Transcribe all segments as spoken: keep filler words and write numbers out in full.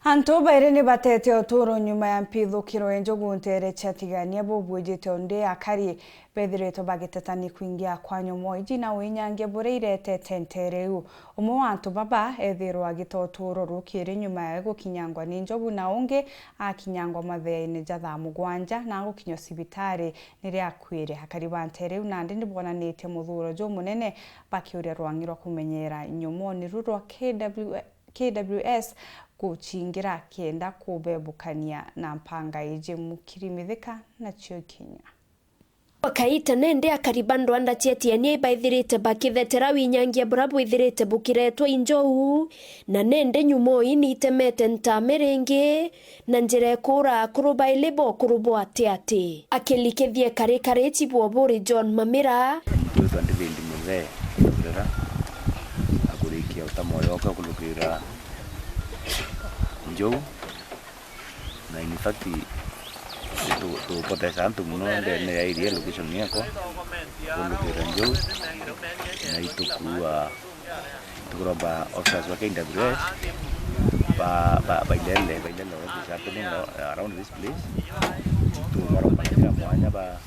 Antu bairi ni batete uturo nyuma ya mpithukiro ya njogu nteere cia Tigania bubwijite undi akari bethiritwe bagitetania kwingia kwa nyomo iji na winyangia buria iretete nteere iu. Umwe wa antu baba ethirwa agita uturo rukiri nyuma ya gukinyangwa ni njogu na ungi akinyangwa matheaine ja thaa mugwanja na gukinywa cibitari niria akuire. Akari ba nteere iu nandi nibonanitie muthuro jumunene bakiuria rwang'i rwa kumenyera nyomoni ru rwa K W K W S gucingira kenda kubebukania na mpanga iji. Mukiri Mithika nacio ikinya. Bakaita nende akari ba ndwanda cia Tiania ibaithirite bakithetera winyangia bura bwithirite bukiretwa injou, na nende nyumo ii niitemete ntame ringi, na njira ikuura akuru baili bokuru bwatiati. Akilikithia kari karichi bwoburi John Mamira. Twitwa David Muthee Ndurera, akurikia uta moyo oka kulukira Njou, na in fact, tu-, tupoteza antu muno ndene ya area location yakwa, kulukira Njou, na itukua, tukuromba officers ba K W S ba, ba, bailele, bailele what is happening around this place. Tubaromba na kila mwanya ba,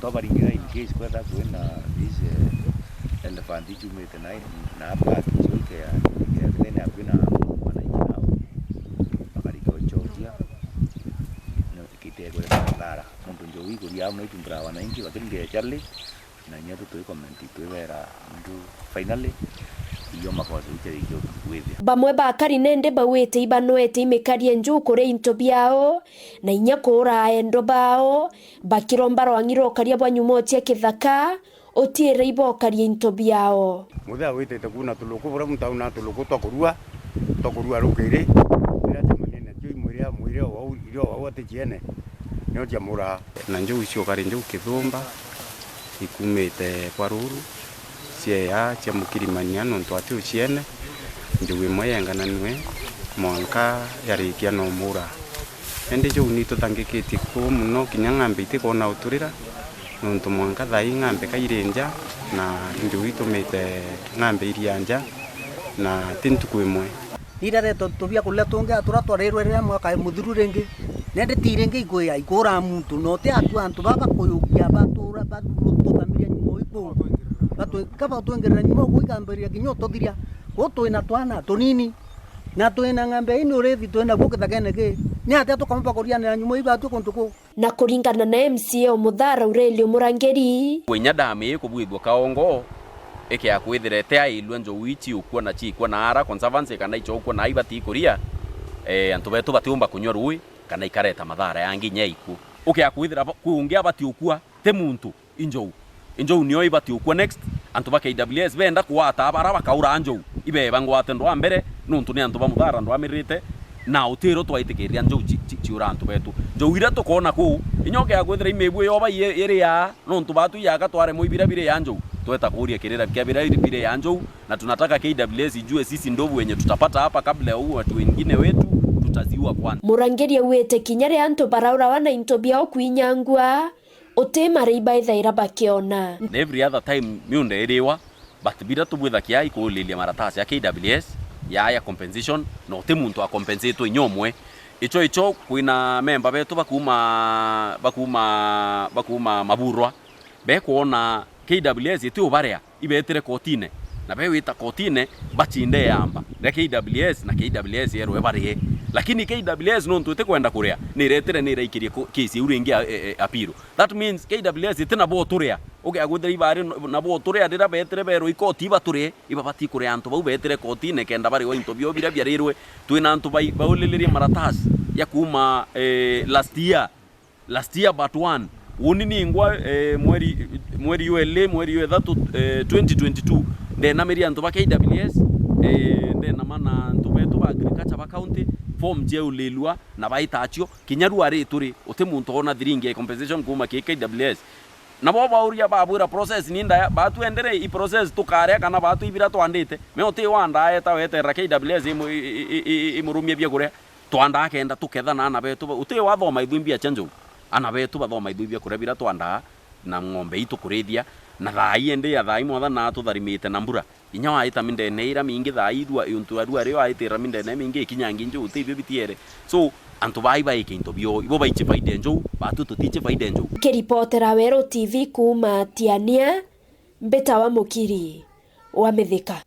twabaringira in case kwetha kwina this, eh, elephant ichumite na, na park icio ikea, ikea mithenya kwina mwananchi nao bakarika uchokia, no, kitegwe madhara. Nontu Njou ikuria au no itumbura wananchi, lakini ngecha ri, na inya tu twi comment twibera ndu finally iyo makosa iu kethikio gwithia. Bamwe ba akari nende bauite ibanwete imikarie Njou kuria into biao, na inya kuura aendwa bao, bakiromba rwang'i rwa ukaria bwa nyumo cia kithaka, utiire ibokaria into biao. Muthee awitite kuuna tuluku, buria muntu auna tuluku twa kurua, twa kurua rukiri, riria acemanire natio imwire, mwire o wau, irio wau ati ciene, nio ciamuraa. Na Njou icio ukari Njou kithumba, ikumite kwa ruru, cieya ciamukirimania nontu ati uciene, Njou imwe yengananue, mwanka yarikia no muraa. Indi Njou ni ituthangikitie kuu muno, kinya ng'ambe itikwona uturira, nontu mwanka thaa ii ng'ambe kairi nja, na Njou itumite ng'ambe iria nja, na ti ntuku imwe. Ni iraretwa tubia kuria tungi, a turia twarirwe riria mwaka muthiru ringi, na indi ti ringi ikuya, ikuura muntu, na uti atu antu baa bakuyukia, batura, ba-, tuthamiria nyuma iku. Batu-, ka batwingirira nyuma uku, ikambiriria kinya ututhiria. Kuu twina twana tunini, na twina ng'ambe ii ni urithi twina kuu kithakene ki. Ni atia tukaumba kurianira nyuma ii batwi kuntu kuu? Na kuringana na M C A o Muthara Aurelio Murangeri, Kwinya dam ii kubwithua kaongo, ikea kwithira itiailua Njou ii ciukua na ciikua na ara conservancy kana ichokua na ibati kuria, eh, antu betu batiumba kunywa rui kana ikareta mathara yangi inya ikuu. Ukea kwithira ba-, kwi ungi abati ukua, ti muntu. Injou. Injou nio ibati ukua next. Antu ba K W S benda kugwata bara bakaura njou. Ibeba ngwate ndwa mbere, nontu ni antu ba Muthara ndwamirite, na utiro twaitikiria njou ci-, ci-, ciura antu betu. Njou iria tukoona kuu, inya ukea kwithira imibua yoba i-, iri yaa, nontu batu iyaka twaremwa ibira biri ya njou. Tweta kuuria kirira kia bira biri ya njou, na tunataka K W S ijue sisi ndovu wenye tutapata hapa kabla ya huu watu wengine wetu, tutaziua kwanza. Murangiri augite kinya ria antu baraurawa na into biao kwinyangua, uti maria ibaithaira bakiona. Na every other time miunda iriwa, but bira tubwithakia ikuulilia maratasi ya K W S, ya, ya compensation, na uti muntu a compensatwe inya umwe. Icho, icho kwina memba betu bakuuma, bakuuma, bakuuma Maburwa, bekwona K W S iti ubaria. Ibetire kotine, na bewita kotine, bachinde yamba ria K W S, na K W S yerwe barie. Lakini K W S nontu itikwenda kuria, niretire niraikirie ko-, case iu ringi a-, e-, e-, appeal. That means K W S iti nabo turia. Ukea kwithira ibari n-, nabo turia riria betire berwa ikoti ibaturie, ibabati kuria antu bau betire kotine kenda bariwa into bio biria biarirwe. Twina antu bai-, baulilirie maratasi ya kuuma, eh, last year. Last year but one. Uni ningwa, eh, mweri, mweri ywa ili, mweri ywa ithatu, eh, twenty twenty-two. Ndenamiria antu ba K W S, eh, ndenama na antu betu ba agriculture ba county, form ciaulilua na baita acio. Kinya riu ari turi, uti muntu ona thiringi ya compensation kuuma ki K W S. Nabo bauria babwira process ni ndaya, batwendere i process tukaria kana batwibira twandite. Me uti wandaa eta weterera K W S imu-, i-, i-, i-, i-, imurumie bia kuria. Twandaa kenda tuketha na ana betu ba-, uti wathoma ithui mbia cia njou. Ana betu bathoma ithui bia kuria bira twandaa na ng'ombe itu kurithia, Na thaa ii indi ya thaa ii mwathani atutharimite na mbura. Inya waita mindene ira mingi thaa ii rua, untu arua rio aitira mindene mingi ikinyangi nju, uti ibio bitiere. So, antu bai baike into bio, ibo baiche faida enju, batu tutiche faida enju. Nkiripotera Weru T V kuuma Tiania, mbitawa Mukiri wa Mithika.